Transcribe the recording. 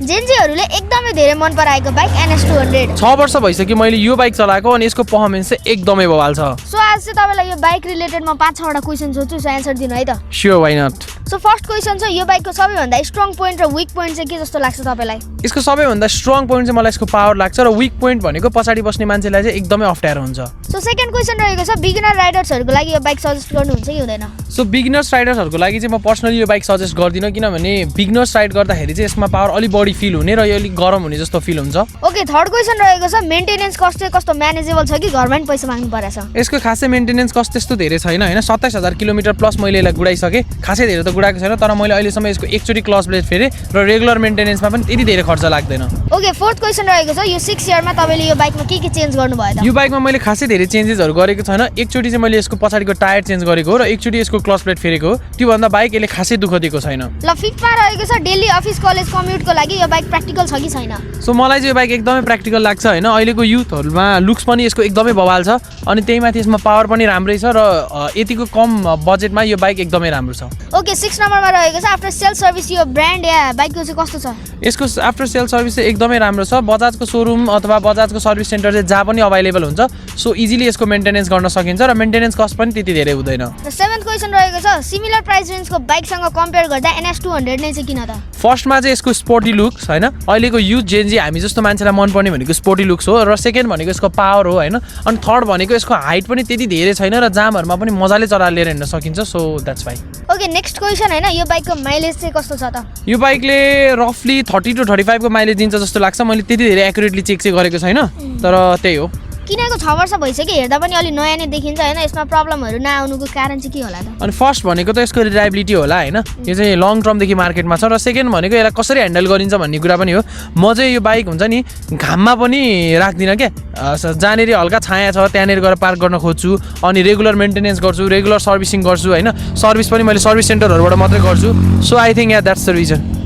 जेन्जीहरूले एकदमै धेरै मन पराएको बाइक NS200 6 वर्ष भइसक्यो मैले यो बाइक चलाएको अनि यसको पर्फर्मेन्स चाहिँ एकदमै बवाल छ सो आज चाहिँ तपाईलाई यो बाइक रिलेटेडमा 5-6 वटा क्वेशन सोध्छु सो एन्सर दिनु है त sure why not so first question छ यो बाइकको सबैभन्दा स्ट्रङ पोइन्ट र विक पोइन्ट चाहिँ के जस्तो लाग्छ तपाईलाई यसको सबैभन्दा स्ट्रङ पोइन्ट चाहिँ मलाई यसको पावर लाग्छ र विक पोइन्ट भनेको पछाडि बस्ने मान्छेलाई चाहिँ एकदमै अप्ठ्यारो हुन्छ सो सेकेन्ड क्वेशन रहेको छ बिगिनर राइडर्सहरूको लागि यो बाइक सजेस्ट गर्नुहुन्छ कि हुँदैन सो बिगिनर्स राइडर्सहरूको लागि चाहिँ म पर्सनली यो बाइक सजेस्ट गर्दिनँ किनभने बिगिनर्स राइड गर्दाखेरि चाहिँ यसमा पावर अलि बढी फिल हुने र यो अलिक गरम हुने जस्तो फिल हुन्छ ओके थर्ड क्वेशन रहेको छ मेन्टेनेन्स कस्ट चाहिँ कस्तो म्यानेजेबल छ कि घरमा पनि पैसा माग्नु परेछ यसको खासै मेन्टेनेन्स कस्ट त्यस्तो धेरै छैन होइन 27,000 किलोमिटर प्लस मैले यसलाई गुडाइसकेँ खासै धेरै त गुडाएको छैन तर मैले अहिलेसम्म यसको एकचोटि क्लच प्लेट फेरेँ र रेगुलर मेन्टेनेन्समा पनि त्यति धेरै खर्च लाग्दैन ओके फोर्थ क्वेशन रहेको छ यो 6 इयरमा तपाईँले यो बाइकमा के चेन्ज गर्नुभयो त यो बाइकमा मैले खासै धेरै चेन्जेसहरू गरेको छैन एकचोटि चाहिँ मैले यसको पछाडिको टायर चेन्ज गरेको हो र एकचोटि यसको क्लच प्लेट फेरेको हो त्योभन्दा बाइक यसले खासै दुःख दिएको छैन ल फिफ्थमा रहेको छ डेली अफिस कलेज कम्युटको लागि यो बाइक प्र्याक्टिकल छ कि छैन सो मलाई चाहिँ यो बाइक एकदमै प्र्याक्टिकल लाग्छ होइन अहिलेको युथहरूमा लुक्स पनि यसको एकदमै बवाल छ अनि त्यही माथि यसमा पावर पनि राम्रै छ र यतिको कम बजेटमा यो बाइक एकदमै राम्रो छ ओके 6 नम्बरमा रहेको छ आफ्टर सेल सर्भिस यो ब्रान्ड या बाइकको चाहिँ कस्तो छ यसको आफ्टर सेल सर्भिस चाहिँ एकदमै राम्रो छ बजाजको सोरुम अथवा बजाजको सर्भिस सेन्टर चाहिँ जहाँ पनि अभाइलेबल हुन्छ सो इजिली यसको मेन्टेनेन्स गर्न सकिन्छ र मेन्टेनेन्स कस्ट पनि त्यति धेरै हुँदैन र सेभेन्थ क्वेसन रहेको छ सिमिलर प्राइस रेन्जको बाइकसँग कम्पेयर गर्दा NS200 नै चाहिँ किन त फर्स्टमा चाहिँ यसको स्पोर्टी लुक्स होइन अहिलेको युथ जेन्जी हामी जस्तो मान्छेलाई मनपर्ने भनेको स्पोर्टी लुक्स हो र सेकेन्ड भनेको यसको पावर हो होइन अनि थर्ड भनेको यसको हाइट पनि त्यति धेरै छैन र जामहरूमा पनि मजाले चलाएर लिएर हिँड्न सकिन्छ so that's why okay next question होइन यो बाइकको माइलेज चाहिँ कस्तो छ त यो बाइकले रफली 30 to 35 को माइलेज दिन्छ जस्तो लाग्छ मैले त्यति धेरै एक्युरेटली चेक चाहिँ गरेको छैन तर त्यही हो किनेको 6 वर्ष भइसक्यो हेर्दा पनि अलि नयाँ नै देखिन्छ होइन यसमा प्रब्लमहरू नआउनुको कारण चाहिँ के होला त अनि फर्स्ट भनेको त यसको रिलायबिलिटी होला होइन यो चाहिँ लङ टर्मदेखि मार्केटमा छ र सेकेन्ड भनेको यसलाई कसरी ह्यान्डल गरिन्छ भन्ने कुरा पनि हो म चाहिँ यो बाइक हुन्छ नि घाममा पनि राख्दिनँ क्या जहाँनिर हल्का छाया छ त्यहाँनिर गएर पार्क गर्न खोज्छु अनि रेगुलर मेन्टेनेन्स गर्छु रेगुलर सर्भिसिङ गर्छु होइन सर्भिस पनि मैले सर्भिस सेन्टरहरूबाट मात्रै गर्छु so I think yeah that's the reason